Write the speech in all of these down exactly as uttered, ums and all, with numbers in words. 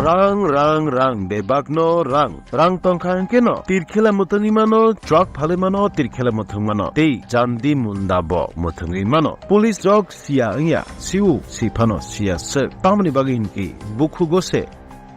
Rang, rang, rang, bebakno rang. Rang tongkha hwnkhe no, tirkhela mwthangwi mano, chwak phalwi mano, tirkhela mwthang mano, tei jandi munda bo mwthangwi mano. Police rok siya wngya, siu, siphano siya swk. Tamoni bagwi hinkhe bukhugo se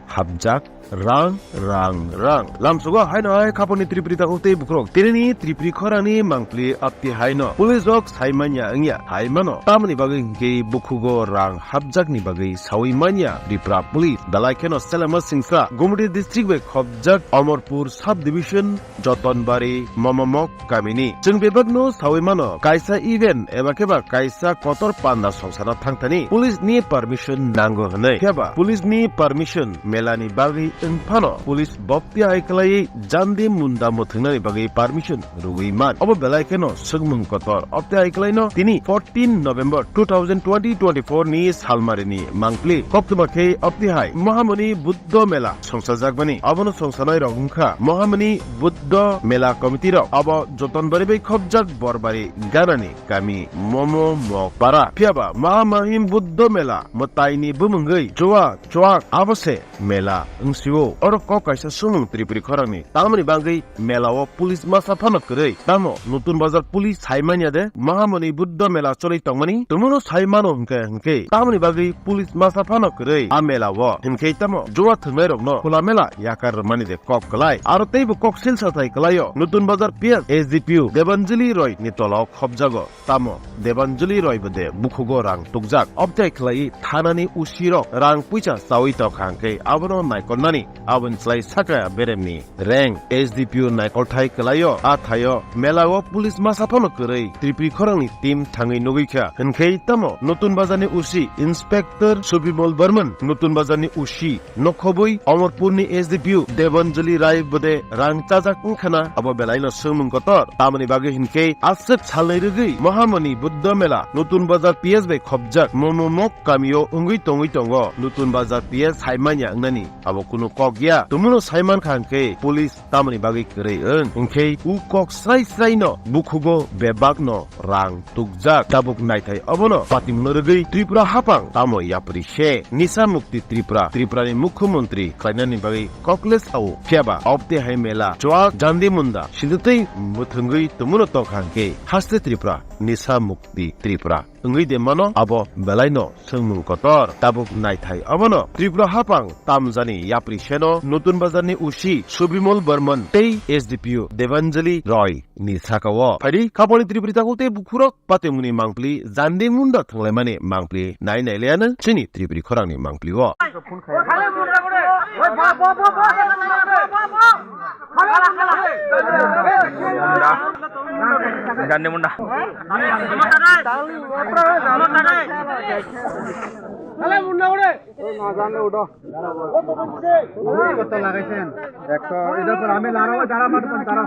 hapjak rang, rang, rang. Lamsogo haino hai khaponi tripri takhuk tei bukhurok. Tinini tripri khorangni mangpli apti haino. Police rok sai manya wngya, hai mano. Tamoni bagwi hinkhe bukhugo rang hapjakni bagwi saui manya Tripura Police. Belai kheno Selema Singsa, Gumti district bai khopjak Omorpur sub division Jotonbari Momomok kamini. Chwng bebakno saui mano, kaisa event eba khe ba kaisa kotor panda songsano thangthani police ni permission nango hwnwi. Phiya ba police ni permission melani bagwi wng phano police bopti hai khlaiwi jandi munda mwthwngnani bagwi permission rwui man. Obo belai kheno swngmung kotor. Opti hai khlaino tini fourteen November two thousand twenty twenty-four ni salmarini mangpli. Koktwma khe opti hai Mohamoni Buddho Mela songsajakmani. Abono songsanai rok wngkha Mohamoni Buddho Mela Committee rok. Abo Jotonbari bai khopjak Borbari ganani kami Momo Mok Para. Phiya ba Mahamahim Buddho Mela mwtaini bumungwi Joa Chwak abo se mela wngsio. Oro kok kaisa sumung Tripuri khorangni. Tamoni bagwi mela o police masa phano kwrwi. Tamo Nutun Bazar police sai manya de Mahamoni Buddho Mela choli tongmani? Tumuno sai mano hwnkhe hwnkhe. Tamoni bagwi police masa phano kwrwi a mela o. Hinkhe tamo Joa thwngnai rokno khula mela yakar rwmani de kok kwlai. Aro teibo kok silsa thai kwlaio. Nutun Bazar P S S D P O Debanjali Roy ni tola o khopjago. Tamo Debanjali Roy bo de bukhugo rang tukjak. Obthai khlai thanani O C rok rang puisa chaui tongkha hwnkhe abono naikolnani aboni slai saka beremni rank. S D P O naikolthai kwlaio. A thaio mela o police masa phano kwrwi Tripuri khorangni team thangwi nugwi kha. Hinkhe tamo Nutun Bazarni O C Inspector Subimol Barman, Nutun Bazarni O C nokhobwi Omorpurni S D P O Debanjali Rai bode rang chajak wngkhana abo belaino swngmung kotor. Tamoni bagwi hinkhe aswk salnwi rwgwi Mohamoni Buddha Mela Nutun Bazar P S bai khopjak Momo Mok kamio wngwi tongwi tongo. Nutun Bazar P S hai manya wngnani abo kunu kok ya. Tumuno sai mankha hinkhe police tamoni bagwi kwrwi wng? Hinkhe u kok srai sraino bukhugo bebakno rang tukjak. Tabuk naithai obono patimungno rwgwi Tripura haphang tamo yapri se? Nisa Mukti Tripura, Tripurani Mukhyamantri khlainani bagwi kokles ao. Phiya ba obte hai mela chwak jandi munda sidutwi mwthwngwi tumuno tongkha hinkhe haste Tripura, Nisa Mukti Tripura wngwi de mano abo belaino swngmung kotor. Tabuk naithai obono Tripura haphang tamjani yapri seno Nutun Bazarni O C Subimol Barman tei S D P O Debanjali Roy ni saka o. Phaidi khaponi Tripuri takhuk tei bukhurok patimungni mangpli, jandi munda thwnglaimani mangpli nai nai laiano chini Tripuri khorangni mangpli o. Jandi munda. এই না জানলে উঠো। কত লাগাইছেন? একশো। এটার পর আমি লাগাবো, যারা মারবেন, তারা।